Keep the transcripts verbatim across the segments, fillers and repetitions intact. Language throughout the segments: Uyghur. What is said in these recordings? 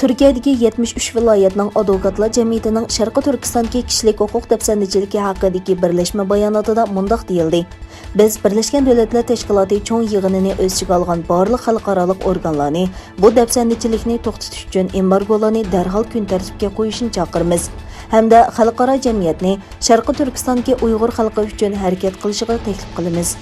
تۈركىيەدىكى يەتمىش ئۈچ ۋىلايەتنىڭ ئادۋوكاتلار جەمئىيىتىنىڭ شەرقىي تۈركىستاندىكى كىشىلىك ھوقۇق دەپسەندىچىلىكى ھەققىدىكى بىرلەشمە باياناتىدا مۇنداق دېيىلدى: بىز بىرلەشكەن دۆلەتلەر تەشكىلاتى چوڭ يىغىنىنى ئۆز ئىچىگە ئالغان بارلىق خەلقئارالىق ئورگانلارنى بۇ دەپسەندىچىلىكنى توختىتىش ئۈچۈن ئېمبارگولارنى دەرھال كۈن تەرتىپكە قويۇشنى چاقىرىمىز ھەمدە خەلقئارا جەمئىيەتنى شەرقىي تۈركىستاندىكى ئۇيغۇر خەلقى ئۈچۈن ھەرىكەت قىلىشىغا تەكلىپ قىلىمىز.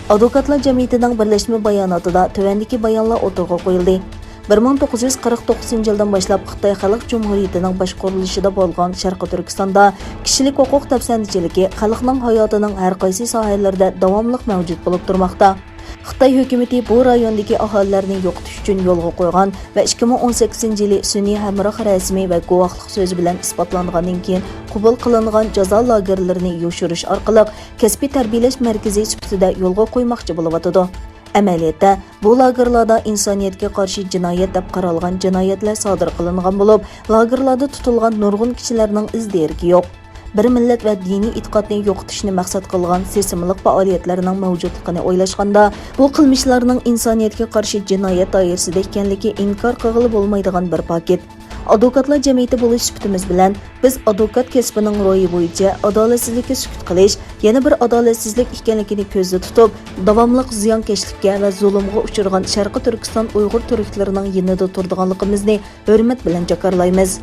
ئادۋوكاتلار جەمئىيىتىنىڭ بىرلەشمە باياناتىدا تۆۋەندىكى بايانلار ئوتتۇرىغا قويۇلدى. بىر مىڭ توققۇز يۈز قىرىق توققۇزىنچى يىلدىن باشلاپ خىتاي خەلق جۇمھۇرىيىتىنىڭ باشقۇرۇلۇشىدا بولغان شەرقىي تۈركىستاندا كىشىلىك ھوقۇق دەپسەندىچىلىكى خەلقنىڭ ھاياتىنىڭ ھەر قايسى ساھەلىرىدە داۋاملىق مەۋجۇت بولۇپ تۇرماقتا. خىتاي ھۆكۈمىتى بۇ رايوندىكى ئاھالىلەرنى يوقىتىش ئۈچۈن يولغا قويغان ۋە ئىككى مىڭ ئون سەككىزىنچى يىلى سۈنئىي ھەمراھ رەسىمى ۋە گۇۋاھلىق سۆزى بىلەن ئىسپاتلانغاندىن كېيىن قوبۇل قىلىنغان جازا لاگېرلىرىنى يوشۇرۇش ئارقىلىق كەسپىي تەربىيەلەش مەركىزى سۈپىتىدە يولغا قويماقچى بولۇۋاتىدۇ. ئەمەلىيەتتە، بۇ لاگېرلاردا ئىنسانىيەتكە قارشى جىنايەت دەپ قارالغان جىنايەتلەر سادىر قىلىنغان بولۇپ، لاگېرلاردا تۇتۇلغان نۇرغۇن كىشىلەرنىڭ ئىز دېرىكى يوق. بىر مىللەت ۋە دىنىي ئېتىقادنى يوقىتىشنى مەقسەت قىلغان سېسىملىق پائالىيەتلەرنىڭ مەۋجۇتلۇقىنى ئويلاشقاندا، بۇ قىلمىشلارنىڭ ئىنسانىيەتكە قارشى جىنايەت دائىرىسىدە ئىكەنلىكى ئىنكار قىلغىلى بولمايدىغان بىر پاكىت. ئادۋوكاتلار جەمئىيىتى بولۇش سۈپىتىمىز بىلەن، بىز ئادۋوكات كەسپىنىڭ روھى بويىچە ئادالەتسىزلىككە سۈكۈت قىلىش يەنە بىر ئادالەتسىزلىك ئىكەنلىكىنى كۆزدە تۇتۇپ، داۋاملىق زىيانكەشلىككە ۋە زۇلۇمغا ئۇچرىغان شەرقىي تۈركىستان ئۇيغۇر تۈركلىرىنىڭ يېنىدا تۇرىدىغانلىقىمىزنى ھۆرمەت بىلەن جاكارلايمىز.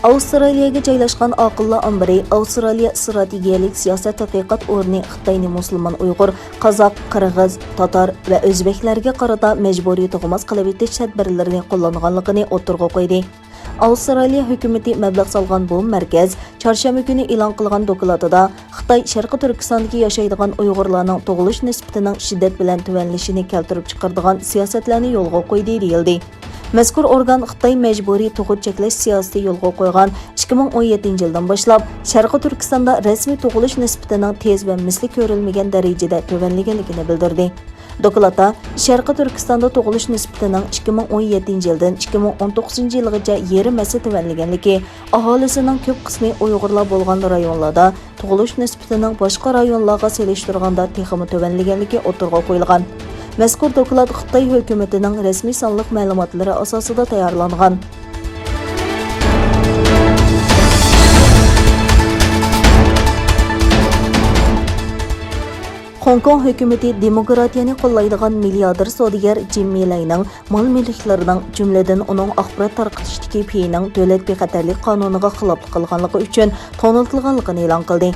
ئاۋسترالىيەگە جايلاشقان ئاقىللار ئامبىرى ئاۋسترالىيە ئىستراتېگىيەلىك سىياسەت تەتقىقات ئورنى خىتاينى مۇسۇلمان ئۇيغۇر، قازاق، قىرغىز، تاتار ۋە ئۆزبەكلەرگە قارىتا مەجبۇرىي تۇغماس قىلىۋېتىش تەدبىرلىرىنى قوللانغانلىقىنى ئوتتۇرىغا قويدى. ئاۋسترالىيە ھۆكۈمىتى مەبلەغ سالغان بۇ مەركەز چارشەنبە كۈنى ئېلان قىلغان دوكلاتىدا خىتاي شەرقىي تۈركىستاندىكى ياشايدىغان ئۇيغۇرلارنىڭ تۇغۇلۇش نىسبىتىنىڭ شىددەت بىلەن تۆۋەنلىشىنى كەلتۈرۈپ چىقىرىدىغان سىياسەتلەرنى يولغا قويدى، دېيىلدى. مەزكۇر ئورگان خىتاي مەجبۇرىي تۇغۇت چەكلەش سىياسىتى يولغا قويغان ئىككى مىڭ ئون يەتتىنچى يىلدىن باشلاپ شەرقىي تۈركىستاندا رەسمىي تۇغۇلۇش نىسبىتىنىڭ تېز ۋە مىسلى كۆرۈلمىگەن دەرىجىدە تۆۋەنلىگەنلىكىنى بىلدۈردى. دوكلاتتا شەرقىي تۈركىستاندا تۇغۇلۇش نىسبىتىنىڭ ئىككى مىڭ ئون يەتتىنچى يىلدىن ئىككى مىڭ ئون توققۇزىنچى يىلغىچە يېرىم ھەسسە تۆۋەنلىگەنلىكى، ئاھالىسىنىڭ كۆپ قىسمى ئۇيغۇرلار بولغان رايونلاردا تۇغۇلۇش نىسبىتىنىڭ باشقا رايونلارغا سېلىشتۇرغاندا تېخىمۇ تۆۋەنلىگەنلىكى ئوتتۇرىغا قويۇلغان. مەزكۇر دوكلات خىتاي ھۆكۈمىتىنىڭ رەسمىي سانلىق مەلۇماتلىرى ئاساسىدا تەييارلانغان. خوڭكوڭ ھۆكۈمىتى دېموكراتىيەنى قوللايدىغان مىلياردېر سودىگەر جىممى لەينىڭ مال-مۈلۈكلىرىنىڭ، جۈملىدىن ئۇنىڭ ئاخبارات تارقىتىشتىكى پېيىنىڭ دۆلەت بىخەتەرلىك قانۇنىغا خىلاپلىق قىلغانلىقى ئۈچۈن تونۇلتۇلغانلىقىنى ئېلان قىلدى.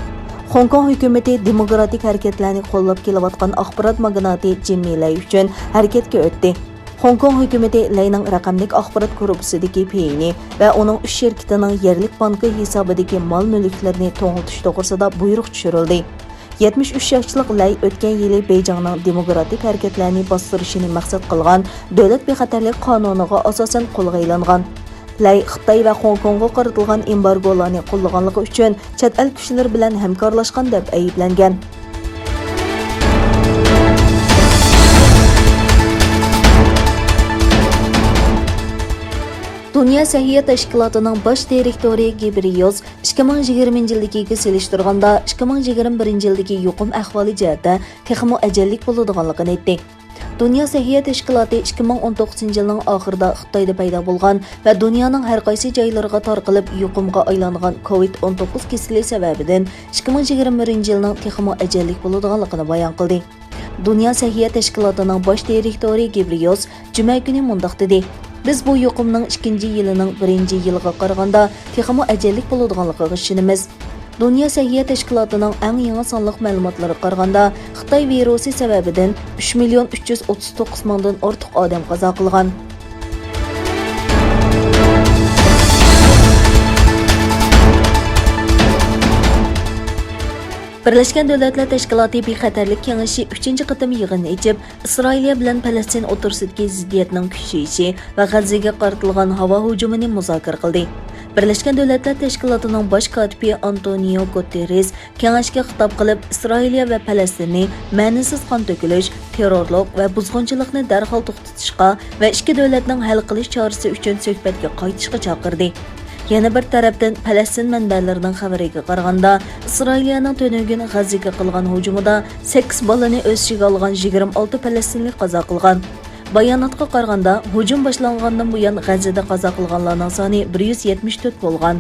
خوڭكوڭ ھۆكۈمىتى دېموكراتىك ھەرىكەتلەرنى قوللاپ كېلىۋاتقان ئاخبارات ماگناتى جىممى لەي ئۈچۈن ھەرىكەتكە ئۆتتى. خوڭكوڭ ھۆكۈمىتى لەينىڭ رەقەملىك ئاخبارات گۇرۇپپىسىدىكى پېيىنى ۋە ئۇنىڭ ئۈچ شىركىتىنىڭ يەرلىك بانكا ھېسابىدىكى مال-مۈلۈكلىرىنى توڭلىتىش توغرىسىدا بۇيرۇق چۈشۈرۈلدى. يەتمىش ئۈچ ياشلىق لەي ئۆتكەن يىلى بېيجىڭنىڭ دېموكراتىك ھەرىكەتلەرنى باستۇرۇشىنى مەقسەت قىلغان دۆلەت بىخەتەرلىك قانۇنىغا ئاساسەن قولغا ئېلىنغان. لەي خىتاي ۋە خوڭكوڭغا قارىتىلغان ئېمبارگولارنى قوللىغانلىقى ئۈچۈن چەت ئەل كۈچلىرى بىلەن ھەمكارلاشقان دەپ ئەيىبلەنگەن. دۇنيا سەھىيە تەشكىلاتىنىڭ باش دىرېكتورى گېبرىيوس ئىككى مىڭ يىگىرمىنچى يىلدىكىگە سېلىشتۇرغاندا، ئىككى مىڭ يىگىرمە بىرىنچى يىلدىكى يۇقۇم ئەھۋالى جەھەتتە تېخىمۇ ئەجەللىك بولىدىغانلىقىنى ئېيتتى. دۇنيا سەھىيە تەشكىلاتى ئىككى مىڭ ئون توققۇزىنچى يىلنىڭ ئاخىرىدا خىتايدا پەيدا بولغان ۋە دۇنيانىڭ ھەر قايسى جايلىرىغا تارقىلىپ، يۇقۇمغا ئايلانغان كوۋىد ئون توققۇز كېسىلى سەۋەبىدىن، ئىككى مىڭ يىگىرمە بىرىنچى يىلنىڭ تېخىمۇ ئەجەللىك بولىدىغانلىقىنى بايان قىلدى. دۇنيا سەھىيە تەشكىلاتىنىڭ باش دىرېكتورى گېبرىيوس جۈمە كۈنى مۇنداق دېدى: بىز بۇ يۇقۇمنىڭ ئىككىنچى يىلىنىڭ بىرىنچى يىلىغا قارىغاندا تېخىمۇ ئەجەللىك بولىدىغانلىقىغا ئىشىنىمىز. دۇنيا سەھىيە تەشكىلاتىنىڭ ئەڭ يېڭى سانلىق مەلۇماتلىرىغا قارىغاندا، خىتاي ۋىرۇسى سەۋەبىدىن ئۈچ مىليون ئۈچ يۈز ئوتتۇز توققۇز مىڭدىن ئارتۇق ئادەم قازا قىلغان. بىرلەشكەن دۆلەتلەر تەشكىلاتى بىخەتەرلىك كېڭىشى ئۈچىنچى قېتىم يىغىن ئېچىپ، ئىسرائىلىيە بىلەن پەلەستىن ئوتتۇرىسىدىكى زىددىيەتنىڭ كۈچىيىشى ۋە غەززىگە قارىتىلغان ھاۋا ھۇجۇمىنى مۇزاكىرە قىلدى. بىرلەشكەن دۆلەتلەر تەشكىلاتىنىڭ باش كاتىپى ئانتونىيو گۇتېررېس كېڭەشكە خىتاب قىلىپ، ئىسرائىلىيە ۋە پەلەستىننى مەنىسىز قان تۆكۈلۈش، تېررورلۇق ۋە بۇزغۇنچىلىقنى دەرھال توختىتىشقا ۋە ئىككى دۆلەتنىڭ ھەل قىلىش چارىسى ئۈچۈن سۆھبەتكە قايتىشقا چاقىردى. يەنە بىر تەرەپتىن، پەلەستىن مەنبەلىرىنىڭ خەۋىرىگە قارىغاندا، ئىسرائىلىيەنىڭ تۈنۈگۈن غەززىگە قىلغان ھۇجۇمىدا سەككىز بالىنى ئۆز ئىچىگە ئالغان يىگىرمە ئالتە پەلەستىنلىك قازا قىلغان. باياناتقا قارىغاندا، ھۇجۇم باشلانغاندىن بۇيان غەززىدە قازا قىلغانلارنىڭ سانى بىر يۈز يەتمىش تۆت بولغان.